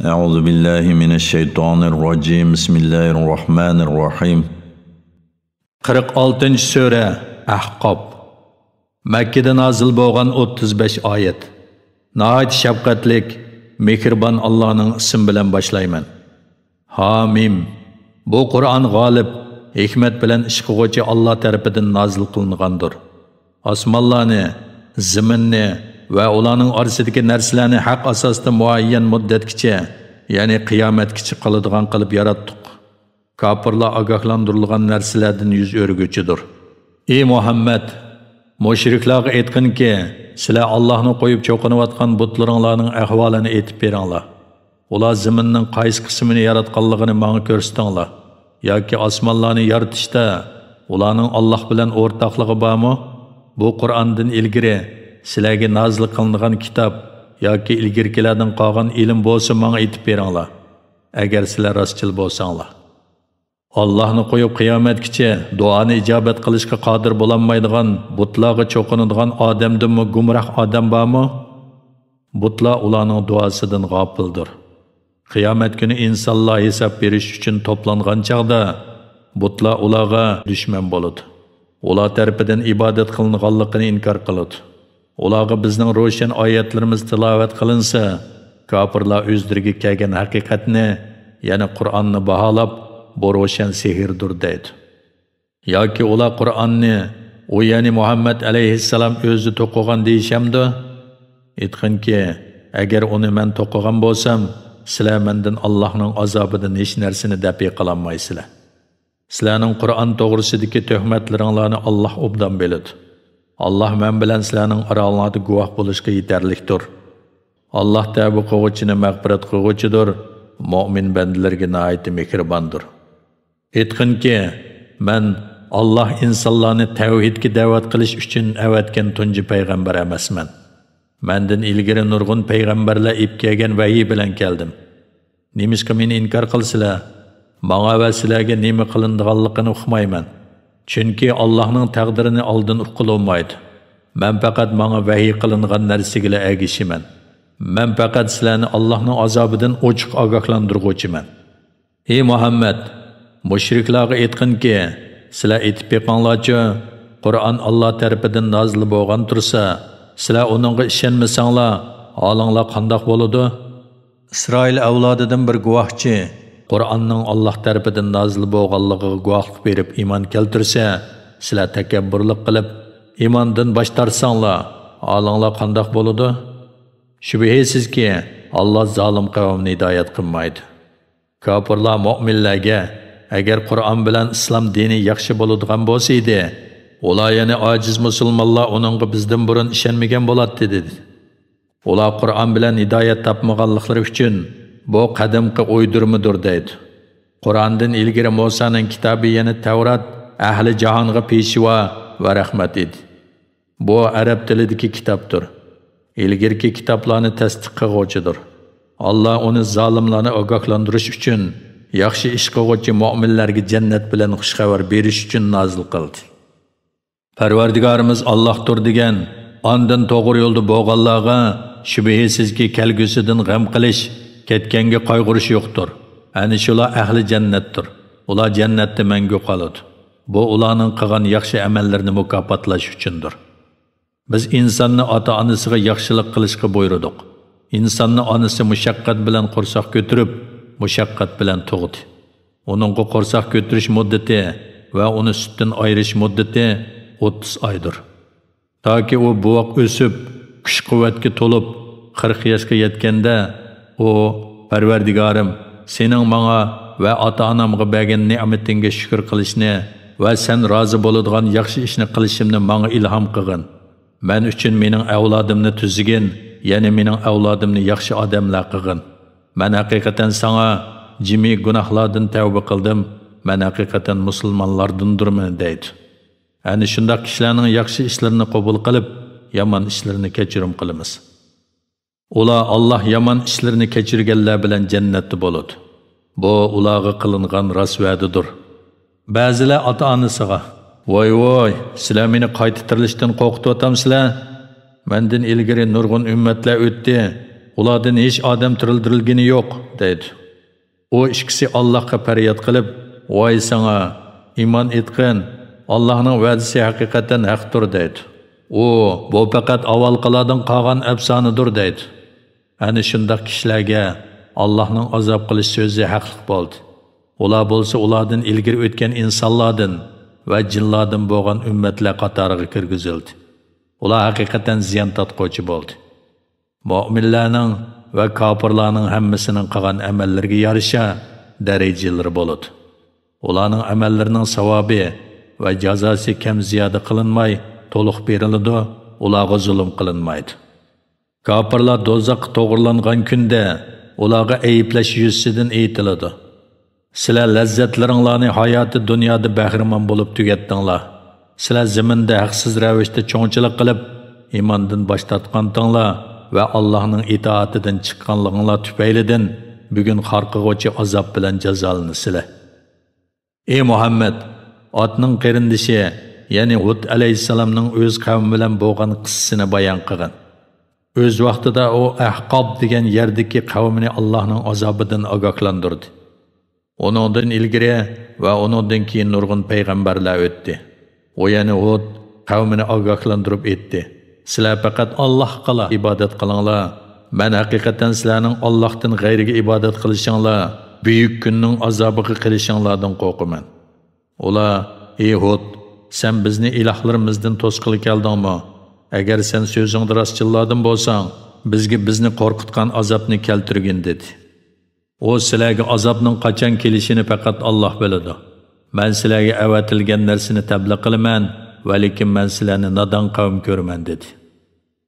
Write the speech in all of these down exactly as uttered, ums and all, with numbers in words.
أعوذ بالله من الشيطان الرجيم. بسم الله الرحمن الرحيم. قىرىق ئالتىنچى سۈرە، ئەھقاف. مەككىدە نازىل بولغان ئوتتۇز بەش ئايەت. ناھايىتى شەپقەتلىك، مېھرىبان ئاللانىڭ ئىسمى بىلەن باشلايمەن. ھامىم. بۇ قۇرئان غالىب، ھېكمەت بىلەن ئىش قىلغۇچى ئاللا تەرىپىدىن نازىل قىلىنغاندۇر. ئاسمانلارنى، زېمىننى ۋە ئۇلارنىڭ ئارىسىدىكى نەرسىلەرنى ھەق ئاساستا مۇئەييەن مۇددەتكىچە، يەنى قىيامەتكىچە قالىدىغان قىلىپ ياراتتۇق. كاپىرلار ئاگاھلاندۇرۇلغان نەرسىلەردىن يۈز ئۆرۈگۈچىدۇر. ئى مۇھەممەد! مۇشرىكلارغا ئېيتقىنكى، سىلەر ئاللاھنى قويۇپ چوقۇنۇۋاتقان بۇتلىرىڭلارنىڭ ئەھۋالىنى ئېيتىپ بېرىڭلار. ئۇلار زېمىننىڭ قايسى قىسمىنى ياراتقانلىقىنى ماڭا كۆرسىتىڭلار. ياكى ئاسمانلارنى يارىتىشتا ئۇلارنىڭ ئاللاھ بىلەن ئورتاقلىقى بارمۇ؟ بۇ قۇرئاندىن ئىلگىرى سىلەرگە نازىل قىلىنغان كىتاب ياكى ئىلگىرىكىلەردىن قالغان ئىلىم بولسا ماڭا ئېيتىپ بېرىڭلار، ئەگەر سىلەر راستچىل بولساڭلار. ئاللاھنى قويۇپ قىيامەتكىچە دۇئانى ئىجابەت قىلىشقا قادىر بولالمايدىغان بۇتلارغا چوقۇنىدىغان ئادەمدىنمۇ گۇمراھ ئادەم بارمۇ؟ بۇتلار ئۇلارنىڭ دۇئاسىدىن غاپىلدۇر. قىيامەت كۈنى ئىنسانلار ھېساب بېرىش ئۈچۈن توپلانغان چاغدا، بۇتلار ئۇلارغا دۈشمەن بولىدۇ. ئۇلار تەرىپىدىن ئىبادەت قىلىنغانلىقىنى ئىنكار قىلىدۇ. ئۇلارغا بىزنىڭ روشەن ئايەتلىرىمىز تىلاۋەت قىلىنسا، كاپىرلار ئۆزلىرىگە كەلگەن ھەقىقەتنى، يەنى قۇرئاننى باھالاپ، بۇ روشەن سېھىردۇر دەيدۇ. ياكى ئۇلار قۇرئاننى، ئۇ يەنى مۇھەممەد ئەلەيھىسسالام ئۆزى توقۇغان دېيىشەمدۇ؟ ئېيتقىنكى، ئەگەر ئۇنى مەن توقۇغان بولسام، سىلەر مەندىن ئاللاھنىڭ ئازابىدىن ھېچ نەرسىنى دەپئى قىلالمايسىلەر. سىلەرنىڭ قۇرئان توغرىسىدىكى تۆھمەتلىرىڭلارنى ئاللاھ ئوبدان بىلىدۇ. ئاللاھ مەن بىلەن سىلەرنىڭ ئاراڭلاردا گۇۋاھ بولۇشقا يېتەرلىكتۇر. ئاللاھ تەۋبە قىلغۇچىنى مەغپىرەت قىلغۇچىدۇر، مۆمىن بەندىلىرىگە ناھايىتى مېھرىباندۇر. ئېيتقىنكى، مەن ئاللاھ ئىنسانلارنى تەۋھىدكە دەۋەت قىلىش ئۈچۈن ئەۋەتكەن تۇنجى پەيغەمبەر ئەمەسمەن. مەندىن ئىلگىرى نۇرغۇن پەيغەمبەرلەر ئېلىپ كەلگەن ۋەھىي بىلەن كەلدىم. نېمىشقا مېنى ئىنكار قىلىسىلەر؟ ماڭا ۋە سىلەرگە نېمە قىلىنىدىغانلىقىنى ئۇقمايمەن. چۈنكى ئاللاھنىڭ تەقدىرىنى ئالدىن ئۇققىلى بولمايدۇ. مەن پەقەت ماڭا ۋەھىي قىلىنغان نەرسىگىلا ئەگىشىمەن. مەن پەقەت سىلەرنى ئاللاھنىڭ ئازابىدىن ئوچۇق ئاگاھلاندۇرغۇچىمەن. ئى مۇھەممەد! مۇشرىكلارغا ئېيتقىنكى، سىلەر ئېيتىپ بېقىڭلارچۇ، قۇرئان ئاللا تەرىپىدىن نازىل بولغان تۇرسا، سىلەر ئۇنىڭغا ئىشەنمىسەڭلار، ھالىڭلار قانداق بولىدۇ؟ ئىسرائىل ئەۋلادىدىن بىر گۇۋاھچى، قۇرئاننىڭ ئاللا تەرىپىدىن نازىل بولغانلىقىغا گۇۋاھلىق بېرىپ ئىمان كەلتۈرسە، سىلەر تەكەببۇرلۇق قىلىپ، ئىماندىن باش تارتساڭلار، ھالىڭلار قانداق بولىدۇ؟ شۈبھىسىزكى، ئاللا زالىم قەۋمنى ھىدايەت قىلمايدۇ. كاپىرلار مۆمىنلەرگە، ئەگەر قۇرئان بىلەن ئىسلام دىنى ياخشى بولىدىغان بولسا ئىدى، ئۇلار، يەنى ئاجىز مۇسۇلمانلار ئۇنىڭغا بىزدىن بۇرۇن ئىشەنمىگەن بولاتتى، دېدى. ئۇلار قۇرئان بىلەن ھىدايەت تاپمىغانلىقلىرى ئۈچۈن، بۇ قەدىمكى ئويدۇرمىدۇر، دەيدۇ. قۇرئاندىن ئىلگىرى مۇسانىڭ كىتابى، يەنى تەۋرات، ئەھلى جاھانغا پېشۋا ۋە رەھمەت ئىدى. بۇ ئەرەب تىلىدىكى كىتابتۇر. ئىلگىرىكى كىتابلارنى تەستىق قىلغۇچىدۇر. ئاللا ئۇنى زالىملارنى ئاگاھلاندۇرۇش ئۈچۈن، ياخشى ئىش قىلغۇچى مۆمىنلەرگە جەننەت بىلەن خۇش خەۋەر بېرىش ئۈچۈن نازىل قىلدى. پەرۋەردىگارىمىز ئاللاھتۇر دېگەن، ئاندىن توغرا يولدا بولغانلارغا شۈبھىسىزكى كەلگۈسىدىن غەم قىلىش، كەتكەنگە قايغۇرۇش يوقتۇر. ئەنە شۇلار ئەھلى جەننەتتۇر. ئۇلار جەننەتتە مەڭگۈ قالىدۇ. بۇ ئۇلارنىڭ قىلغان ياخشى ئەمەللىرىنى مۇكاپاتلاش ئۈچۈندۇر. بىز ئىنساننى ئاتا-ئانىسىغا ياخشىلىق قىلىشقا بۇيرۇدۇق. ئىنساننى ئانىسى مۇشەققەت بىلەن قورساق كۆتۈرۈپ، مۇشەققەت بىلەن تۇغدى. ئۇنىڭغا قورساق كۆتۈرۈش مۇددىتى ۋە ئۇنى سۈتتىن ئايرىش مۇددىتى ئوتتۇز ئايدۇر. تاكى ئۇ بوۋاق ئۆسۈپ، كۈچ-قۇۋۋەتكە تولۇپ، قىرىق ياشقا يەتكەندە، ئۇ، پەرۋەردىگارىم، سېنىڭ ماڭا ۋە ئاتا-ئانامغا بەرگەن نېمىتىڭگە شۈكۈر قىلىشنى ۋە سەن رازى بولىدىغان ياخشى ئىشنى قىلىشىمنى ماڭا ئىلھام قىلغىن. مەن ئۈچۈن مېنىڭ ئەۋلادىمنى تۈزىگىن، يەنى مېنىڭ ئەۋلادىمنى ياخشى ئادەملەر قىلغىن. مەن ھەقىقەتەن ساڭا جىمى گۇناھلاردىن تەۋبە قىلدىم، مەن ھەقىقەتەن مۇسۇلمانلاردىندۇرمەن، دەيدۇ. ئەنە شۇنداق كىشىلەرنىڭ ياخشى ئىشلىرىنى قوبۇل قىلىپ، يامان ئىشلىرىنى كەچۈرۈم قىلىمىز. ئۇلار ئاللا يامان ئىشلىرىنى كەچۈرگەنلەر بىلەن جەننەتتە بولىدۇ. بۇ ئۇلارغا قىلىنغان راست ۋەدىدۇر. بەزىلەر ئاتا-ئانىسىغا، ۋاي، ۋاي، سىلەر مېنى قايتا تىرىلىشتىن قورقۇتۇۋاتامسىلەر؟ مەندىن ئىلگىرى نۇرغۇن ئۈممەتلەر ئۆتتى، ئۇلاردىن ھېچ ئادەم تىرىلدۈرۈلگىنى يوق. دەيدۇ. ئۇ ئىككىسى ئاللاھقا پەرياد قىلىپ، ۋاي ساڭا، ئىمان ئېيتقىن، ئاللاھنىڭ ۋەدىسى ھەقىقەتەن ھەقتۇر، دەيدۇ. ئۇ، بۇ پەقەت ئاۋۋالقىلاردىن قالغان ئەپسانىدۇر، دەيدۇ. ئەنە شۇنداق كىشىلەرگە ئاللاھنىڭ ئازاب قىلىش سۆزى ھەقلىق بولدى. ئۇلار بولسا ئۇلاردىن ئىلگىرى ئۆتكەن ئىنسانلاردىن ۋە جىنلاردىن بولغان ئۈممەتلەر قاتارىغا كىرگۈزۈلدى. ئۇلار ھەقىقەتەن زىيان تارتقۇچى بولدى. مۆمىنلەرنىڭ ۋە كاپىرلارنىڭ ھەممىسىنىڭ قىلغان ئەمەللىرىگە يارىشا دەرىجىلىرى بولىدۇ. ئۇلارنىڭ ئەمەللىرىنىڭ ساۋابى ۋە جازاسى كەم زىيادە قىلىنماي، تولۇق بېرىلىدۇ، ئۇلارغا زۇلۇم قىلىنمايدۇ. كاپىرلار دوزاخقا توغرىلانغان كۈندە ئۇلارغا ئەيىبلەش يۈزىسىدىن ئېيتىلىدۇ. سىلەر لەززەتلىرىڭلارنى ھاياتى دۇنيادا بەھرىمەن بولۇپ تۈگەتتىڭلار. سىلەر زېمىندا ھەقسىز رەۋىشتە چوڭچىلىق قىلىپ، ئىماندىن باش تارتقانتىڭلار ۋە ئاللاھنىڭ ئىتائىتىدىن چىققانلىقىڭلار تۈپەيلىدىن بۈگۈن خار قىلغۇچى ئازاب بىلەن جازالىنىسىلەر. ئى مۇھەممەد، ئاتنىڭ قېرىندىشى، يەنى ھۇد ئەلەيھىسسالامنىڭ ئۆز قەۋمى بىلەن بولغان قىسسىسىنى بايان قىلغىن. ئۆز ۋاقتىدا ئۇ ئەھقاب دېگەن يەردىكى قەۋمىنى ئاللاھنىڭ ئازابىدىن ئاگاھلاندۇردى. ئۇنىڭدىن ئىلگىرى ۋە ئۇنىڭدىن كېيىن نۇرغۇن پەيغەمبەرلەر ئۆتتى. ئۇ يەنە ھۇد قەۋمىنى ئاگاھلاندۇرۇپ ئېيتتى: سىلەر پەقەت ئاللاھقىلا ئىبادەت قىلىڭلار. مەن ھەقىقەتەن سىلەرنىڭ ئاللاھتىن غەيرىگە ئىبادەت قىلىشىڭلار، بۈيۈك كۈننىڭ ئازابىغا قېلىشىڭلاردىن قورقىمەن. ئۇلار: ئى ھۇد، سەن بىزنى ئىلاھلىرىمىزدىن توسقىلى كەلدىڭمۇ؟ ئەگەر سەن سۆزۈڭدە راستچىللاردىن بولساڭ، بىزگە بىزنى قورقۇتقان ئازابنى كەلتۈرگىن، دېدى. ئۇ: سىلەرگە ئازابنىڭ قاچان كېلىشىنى پەقەت ئاللاھ بىلىدۇ. مەن سىلەرگە ئەۋەتىلگەن نەرسىنى تەبلىغ قىلىمەن، ۋەلىكىن مەن سىلەرنى نادان قەۋم كۆرىمەن، دېدى.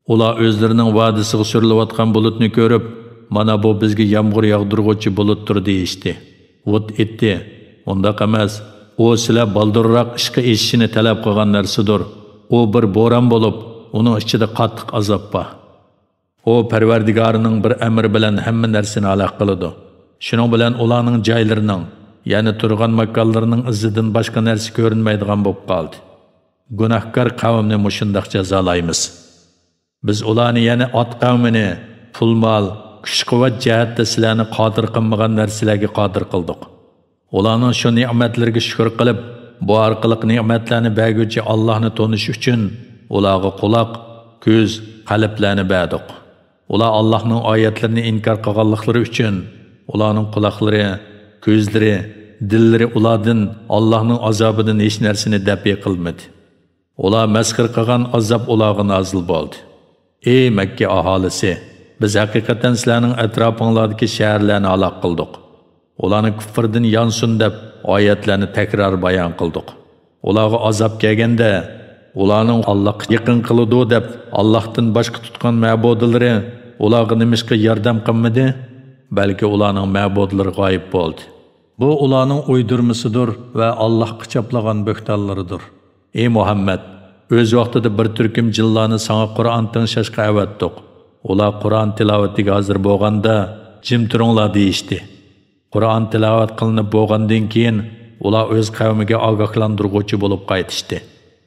ئۇلار ئۆزلىرىنىڭ ۋادىسىغا سۈرۈلۈۋاتقان بۇلۇتنى كۆرۈپ، مانا بۇ بىزگە يامغۇر ياغدۇرغۇچى بۇلۇتتۇر، دېيىشتى. ھۇد ئېيتتى: ئۇنداق ئەمەس، ئۇ سىلەر بالدۇرراق ئىشقا ئېشىشىنى تەلەپ قىلغان نەرسىدۇر. ئۇ بىر بوران بولۇپ، ئۇنىڭ ئىچىدە قاتتىق ئازاب بار. ئۇ پەرۋەردىگارىنىڭ بىر ئەمرى بىلەن ھەممە نەرسىنى ھالاك قىلىدۇ. شۇنىڭ بىلەن ئۇلارنىڭ جايلىرىنىڭ، يەنى تۇرغان ماكانلىرىنىڭ ئىزىدىن باشقا نەرسە كۆرۈنمەيدىغان بولۇپ قالدى. گۇناھكار قەۋمنى مۇشۇنداق جازالايمىز. بىز ئۇلارنى، يەنى ئاد قەۋمىنى، پۇل-مال، كۈچ-قۇۋۋەت جەھەتتە سىلەرنى قادىر قىلمىغان نەرسىلەرگە قادىر قىلدۇق. ئۇلارنىڭ شۇ نېمەتلىرىگە شۈكۈر قىلىپ، بۇ ئارقىلىق نېمەتلەرنى بەرگۈچى ئاللاھنى تونۇش ئۈچۈن ئۇلارغا قۇلاق، كۆز، قەلبلەرنى بەردۇق. ئۇلار ئاللاھنىڭ ئايەتلىرىنى ئىنكار قىلغانلىقلىرى ئۈچۈن ئۇلارنىڭ قۇلاقلىرى، كۆزلىرى، دىللىرى ئۇلاردىن، ئاللاھنىڭ ئازابىدىن ھېچ نەرسىنى دەپئى قىلمىدى. ئۇلار مەسخىرە قىلغان ئازاب ئۇلارغا نازىل بولدى. ئى مەككە ئاھالىسى! بىز ھەقىقەتەن سىلەرنىڭ ئەتراپىڭلاردىكى شەھەرلەرنى ھالاك قىلدۇق. ئۇلارنى كۇفرىدىن يانسۇن دەپ ئايەتلەرنى تەكرار بايان قىلدۇق. ئۇلارغا ئازاب كەلگەندە، ئۇلارنىڭ ئاللاھقا يېقىن قىلىدۇ دەپ ئاللاھتىن باشقا تۇتقان مەبۇدلىرى ئۇلارغا نېمىشقا ياردەم قىلمىدى؟ بەلكى ئۇلارنىڭ مەبۇدلىرى غايىب بولدى. بۇ ئۇلارنىڭ ئۇيدۇرمىسىدۇر ۋە ئاللاھقا چاپلىغان بۆھتانلىرىدۇر. ئى مۇھەممەد! ئۆز ۋاقتىدا بىر تۈركۈم جىنلارنى ساڭا قۇرئان تىڭشاشقا ئەۋەتتۇق. ئۇلار قۇرئان تىلاۋىتىگە ھازىر بولغاندا، جىم تۇرۇڭلار، دېيىشتى. قۇرئان تىلاۋەت قىلىنىپ بولغاندىن كېيىن، ئۇلار ئۆز قەۋمىگە ئاگاھلاندۇرغۇچى بولۇپ قايتىشتى.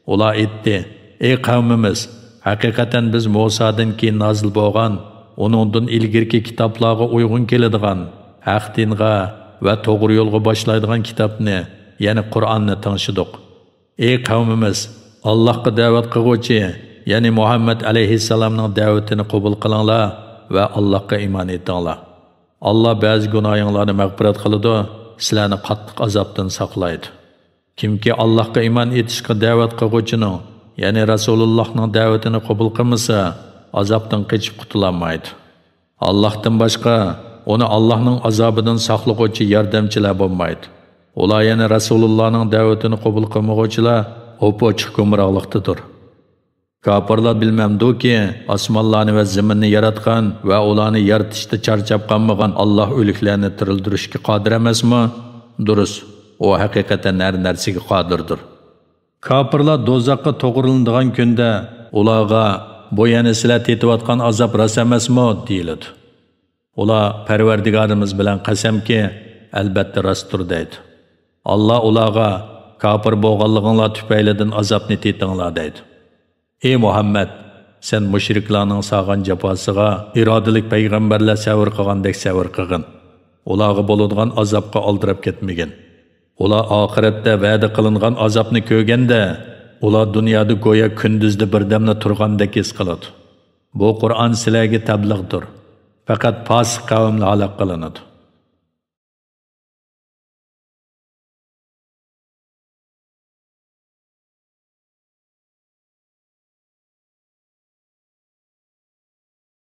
ئۇلار ئېيتتى: ئى قەۋمىمىز! ھەقىقەتەن بىز مۇسادىن كېيىن نازىل بولغان، ئۇنىڭدىن ئىلگىرىكى كىتابلارغا ئۇيغۇن كېلىدىغان، ھەق دىنغا ۋە توغرا يولغا باشلايدىغان كىتابنى، يەنى قۇرئاننى تىڭشىدۇق. ئى قەۋمىمىز! ئاللاھقا دەۋەت قىلغۇچى، يەنى مۇھەممەد ئەلەيھىسسالامنىڭ دەۋىتىنى قوبۇل قىلىڭلار ۋە ئاللاھقا ئىمان ئېيتىڭلار. ئاللاھ بەزى گۇناھىڭلارنى مەغپىرەت قىلىدۇ، سىلەرنى قاتتىق ئازابتىن ساقلايدۇ. كىمكى ئاللاھقا ئىمان ئېيتىشقا دەۋەت قىلغۇچىنىڭ، يەنى رەسۇلۇللاھنىڭ دەۋىتىنى قوبۇل قىلمىسا، ئازابتىن قېچىپ قۇتۇلالمايدۇ. ئاللاھتىن باشقا ئۇنى ئاللاھنىڭ ئازابىدىن ساقلىغۇچى ياردەمچىلەر بولمايدۇ. ئۇلار يەنە رەسۇلۇللانىڭ دەۋىتىنى قوبۇل قىلمىغۇچىلار ئوپئوچۇق گۇمراھلىقتىدۇر. كاپىرلار بىلمەمدۇكى، ئاسمانلارنى ۋە زېمىننى ياراتقان ۋە ئۇلارنى يارىتىشتا چارچاپ قالمىغان ئاللاھ ئۆلۈكلەرنى تىرىلدۈرۈشكە قادىر ئەمەسمۇ؟ دۇرۇس، ئۇ ھەقىقەتەن ھەر نەرسىگە قادىردۇر. كاپىرلار دوزاخقا توغرىلىنىدىغان كۈندە ئۇلارغا: «بۇ يەنە سىلەر تېتىۋاتقان ئازاب راست ئەمەسمۇ؟» دېيىلىدۇ. ئۇلار: «پەرۋەردىگارىمىز بىلەن قەسەمكى، ئەلبەتتە راستتۇر» دەيدۇ. ئاللاھ ئۇلارغا: «كاپىر بولغانلىقىڭلار تۈپەيلىدىن ئازابنى تېتىڭلار» دەيدۇ. ئى مۇھەممەد! سەن مۇشرىكلارنىڭ سالغان جاپاسىغا ئىرادىلىك پەيغەمبەرلەر سەۋر قىلغاندەك سەۋر قىلغىن. ئۇلارغا بولىدىغان ئازابقا ئالدىراپ كەتمىگىن. ئۇلار ئاخىرەتتە ۋەدە قىلىنغان ئازابنى كۆرگەندە، ئۇلار دۇنيادا گويا كۈندۈزدە بىردەملا تۇرغاندەك ھېس قىلىدۇ. بۇ قۇرئان سىلەرگە تەبلىغدۇر. پەقەت پاسىق قەۋملا ھالاك قىلىنىدۇ.